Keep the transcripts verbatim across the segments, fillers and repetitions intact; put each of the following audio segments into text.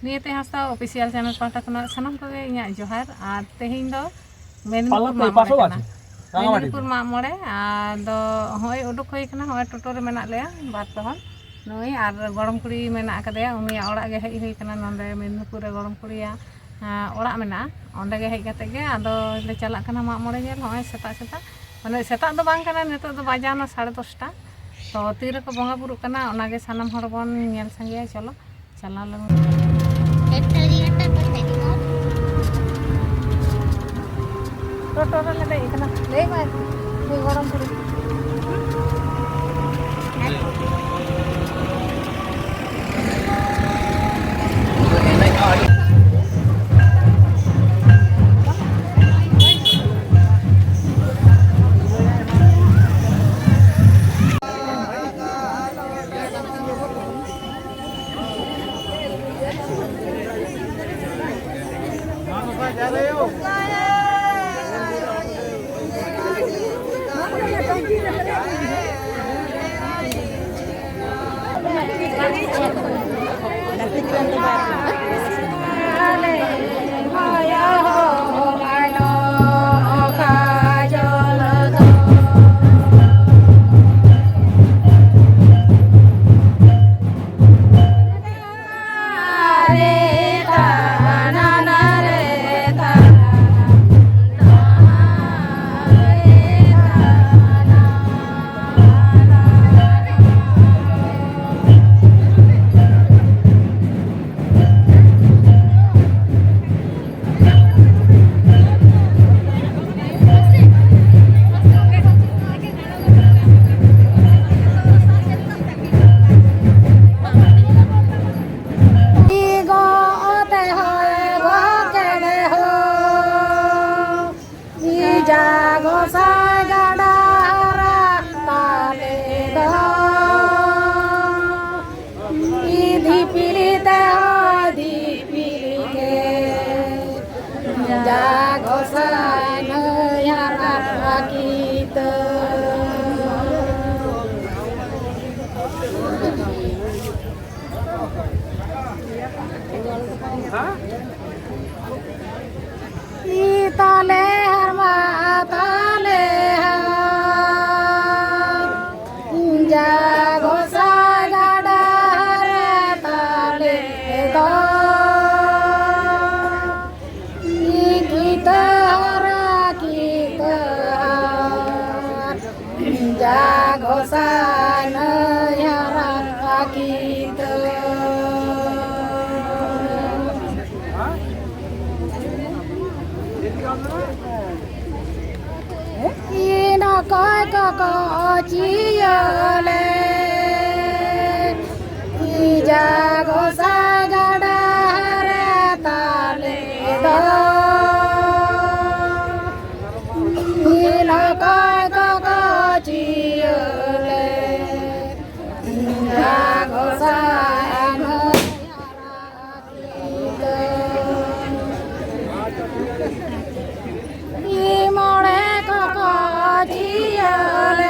ᱱᱤᱭᱟᱹᱛᱮ ᱦᱟᱸᱥᱫᱟ official channel ᱯᱟᱦᱴᱟ ᱠᱷᱚᱱᱟᱜ ᱥᱟᱱᱟᱢ ᱠᱚᱜᱮ ᱤᱧᱟᱹᱜ ᱡᱚᱦᱟᱨ᱾ ᱟᱨ ᱛᱮᱦᱮᱧ ᱫᱚ ᱢᱮᱫᱽᱱᱤᱯᱩᱨ ᱢᱟᱜ ᱢᱚᱬᱮ ᱠᱟᱱᱟ᱾ ᱢᱮᱫᱽᱱᱤᱯᱩᱨ ᱢᱟᱜ ᱢᱚᱬᱮ ᱟᱫᱚ ᱦᱚᱸᱜᱼᱚᱭ ᱩᱰᱩᱠ ᱦᱩᱭ ᱠᱟᱱᱟ, ᱦᱚᱸᱜᱼᱚᱭ ᱴᱳᱴᱳ ᱨᱮ ᱢᱮᱱᱟᱜ ᱞᱮᱭᱟ ᱵᱟᱨ ᱯᱮ ᱦᱚᱲ᱾ ᱱᱩᱭ ᱟᱨ ᱜᱚᱲᱚᱢ ᱠᱩᱲᱤ ᱢᱮᱱᱟᱜ ᱟᱠᱟᱫᱮᱭᱟ, ᱩᱱᱤᱭᱟᱜ ᱚᱲᱟᱜ ᱜᱮ ᱦᱮᱡ ᱦᱩᱭ ᱠᱟᱱᱟ᱾ ᱱᱚᱸᱰᱮ ᱢᱮᱫᱽᱱᱤᱯᱩᱨ ᱨᱮ ᱜᱚᱲᱚᱢ ᱠᱩᱲᱤᱭᱟᱜ ᱚᱲᱟᱜ ᱢᱮᱱᱟᱜᱼᱟ, ᱚᱸᱰᱮ ᱜᱮ ᱦᱮᱡ ᱠᱟᱛᱮ ᱜᱮ ᱟᱫᱚ ᱞᱮ ᱪᱟᱞᱟᱜ ᱠᱟᱱᱟ ᱢᱟᱜ ᱢᱚᱬᱮ ᱧᱮᱞ᱾ ᱦᱚᱸᱜᱼᱚᱭ ᱥᱮᱛᱟᱜ ᱥᱮᱛᱟᱜ, ᱢᱟᱱᱮ ᱥᱮᱛᱟᱜ ᱫᱚ ᱵᱟᱝ ᱠᱟᱱᱟ, ᱱᱤᱛᱚᱜ ᱫᱚ ᱵᱟᱡᱟᱣ ᱱᱟ ᱥᱟᱲᱮ ᱫᱚᱥᱴᱟ᱾ ᱛᱚ ᱛᱤ ᱨᱮᱠᱚ ᱵᱚᱸᱜᱟ ᱵᱩᱨᱩᱜ ᱠᱟᱱᱟ, ᱚᱱᱟᱜᱮ ᱥᱟᱱᱟᱢ ᱦᱚᱲ ᱵᱚᱱ ᱧᱮᱞ ᱥᱟᱸᱜᱮᱭᱟ᱾ ᱪᱚᱞᱚ ᱪᱟᱞᱟᱣ ᱞᱮᱱ᱾ ᱴᱳᱴᱳ ᱨᱮᱞᱮ ᱫᱮᱡ ᱠᱟᱱᱟ, ᱞᱟᱹᱭ ᱢᱮ ᱟᱨᱠᱤ, ᱱᱩᱭ ᱜᱚᱲᱚᱢ ᱠᱩᱲᱤ᱾ ᱚᱠᱚᱭ ᱠᱚᱠᱚ ᱪᱤᱭᱟᱹ ᱞᱮᱫ, ᱤᱡᱟ ᱜᱚᱸᱥᱟᱭ ᱜᱟᱰᱟ ᱨᱮ ᱛᱟᱞᱮ ᱫᱚ᱾ ᱤᱞ ᱚᱠᱚᱭ ᱠᱚᱠᱚ ᱪᱤᱭᱟᱹ ᱞᱮᱫ, ᱤᱡᱟ ᱜᱚᱸᱥᱟᱭ ᱢᱟᱹᱭ ᱟᱨ ᱢᱚᱬᱮ ᱠᱚᱠᱚ ᱡᱤᱭᱟᱹᱲᱮᱫ,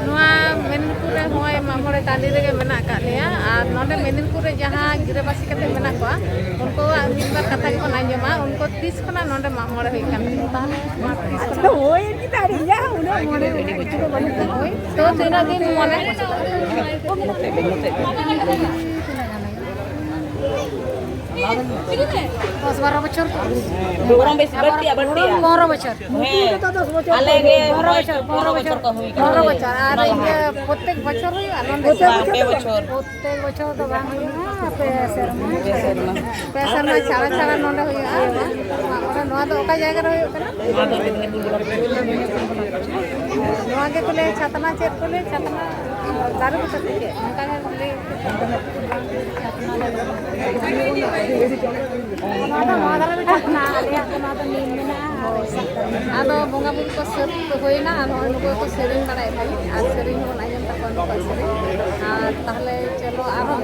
ᱱᱚᱣᱟ ᱢᱮᱫᱽᱱᱤᱯᱩᱨ ᱨᱮ ᱦᱚᱸᱜᱼᱚᱭ ᱢᱟᱜ ᱢᱚᱬᱮ ᱴᱟᱺᱰᱤ ᱨᱮᱜᱮ ᱢᱮᱱᱟᱜ ᱟᱠᱟᱫ ᱞᱮᱭᱟ᱾ ᱟᱨ ᱱᱚᱰᱮ ᱢᱮᱫᱽᱱᱤᱯᱩᱨ ᱨᱮ ᱡᱟᱦᱟᱸ ᱜᱤᱨᱟᱹᱵᱟᱹᱥᱤ ᱠᱟᱛᱮ ᱢᱮᱱᱟᱜ ᱠᱚᱣᱟ, ᱩᱱᱠᱩᱣᱟᱜ ᱢᱤᱫ ᱵᱟᱨ ᱠᱟᱛᱷᱟ ᱜᱮᱵᱚᱱ ᱟᱸᱡᱚᱢᱟ᱾ ᱩᱱᱠᱩ ᱛᱤᱥ ᱠᱷᱚᱱᱟᱜ ᱱᱚᱰᱮ ᱢᱟᱜ ᱢᱚᱬᱮ ᱦᱩᱭᱩᱜ ᱠᱟᱱ ᱛᱟᱦᱚᱞᱮ? ᱢᱟ ᱛᱤᱥ ᱠᱷᱚᱱᱟᱜ? ᱦᱳᱭ, ᱤᱧ ᱫᱚ ᱟᱹᱰᱤ ᱤᱭᱟᱹ, ᱩᱱᱟᱹᱜ ᱢᱚᱬᱮ ᱦᱩᱭᱩᱜ ᱠᱟᱱᱟ᱾ ᱦᱳᱭ, ᱛᱚ ᱛᱤᱱᱟᱹᱜ ᱫᱤᱱ ᱢᱚᱬᱮ? ᱫᱚᱥ ᱵᱟᱨᱚ ᱵᱚᱪᱷᱚᱨ᱾ ᱵᱚᱨᱚᱝ ᱵᱮᱥᱤ ᱵᱟᱹᱲᱛᱤᱜᱼᱟ, ᱵᱟᱹᱲᱛᱤᱜᱼᱟ᱾ ᱯᱚᱱᱨᱚ ᱵᱚᱪᱷᱚᱨ᱾ ᱦᱮᱸ᱾ ᱟᱞᱮ ᱜᱮ ᱯᱚᱱᱨᱚ ᱵᱚᱪᱷᱚᱨ, ᱯᱚᱱᱨᱚ ᱵᱚᱪᱷᱚᱨ ᱠᱚ ᱦᱩᱭ ᱠᱟᱱᱟ᱾ ᱯᱚᱱᱨᱚ ᱵᱚᱪᱷᱚᱨ᱾ ᱟᱨ ᱤᱭᱟᱹ ᱯᱨᱚᱛᱮᱠ ᱵᱚᱪᱷᱚᱨ ᱦᱩᱭᱩᱜᱼᱟ ᱱᱚᱰᱮ? ᱵᱟᱝ, ᱯᱮ ᱵᱚᱪᱷᱚᱨ᱾ ᱯᱨᱚᱛᱮᱠ ᱵᱚᱪᱷᱚᱨ ᱫᱚ ᱵᱟᱝ ᱦᱩᱭᱩᱜᱼᱟ, ᱯᱮ ᱥᱮᱨᱢᱟ᱾ ᱯᱮ ᱥᱮᱨᱢᱟ ᱪᱷᱟᱲᱟ ᱪᱷᱟᱲᱟ ᱱᱚᱰᱮ ᱦᱩᱭᱩᱜᱼᱟ᱾ ᱱᱚᱣᱟ ᱫᱚ ᱚᱠᱟ ᱡᱟᱭᱜᱟ ᱨᱮ ᱦᱩᱭᱩᱜ ᱠᱟᱱᱟ? ᱱᱚᱣᱟ ᱜᱮ ᱠᱚ ᱞᱟᱹᱭᱟ ᱪᱷᱟᱛᱱᱟ, ᱪᱮᱫ ᱠᱚ ᱞᱟᱹᱭᱟ ᱪᱷᱟᱛᱱᱟ? ᱫᱟᱨᱩ ᱠᱚ ᱪᱮᱫ? ᱚᱱᱠᱟ ᱜᱮ ᱞᱟᱹᱭ᱾ ᱱᱚᱣᱟ ᱫᱚ ᱱᱚᱣᱟ ᱫᱷᱟᱨᱮ ᱨᱮ ᱪᱷᱟᱛᱱᱟ, ᱟᱞᱮᱭᱟᱜ ᱫᱚ ᱱᱚᱣᱟ ᱫᱚ ᱱᱤᱢ ᱢᱮᱱᱟᱜᱼᱟ ᱟᱨ ᱮᱥᱮᱫ ᱫᱟᱨᱮ ᱢᱮᱱᱟᱜᱼᱟ᱾ ᱟᱫᱚ ᱵᱚᱸᱜᱟ ᱵᱩᱨᱩ ᱠᱚ ᱥᱟᱹᱛ ᱦᱩᱭᱱᱟ ᱟᱨ ᱱᱚᱜᱼᱚᱭ ᱱᱩᱠᱩ ᱠᱚ ᱥᱮᱨᱮᱧ ᱵᱟᱲᱟᱭᱮᱫ ᱛᱟᱦᱮᱸᱫ ᱟᱨ ᱥᱮᱨᱮᱧ ᱦᱚᱸᱵᱚᱱ ᱟᱸᱡᱚᱢ ᱛᱟᱠᱚᱣᱟ ᱱᱩᱠᱩᱣᱟᱜ ᱥᱮᱨᱮᱧ᱾ ᱟᱨ ᱛᱟᱦᱚᱞᱮ ᱪᱚᱞᱚ ᱟᱨᱦᱚᱸ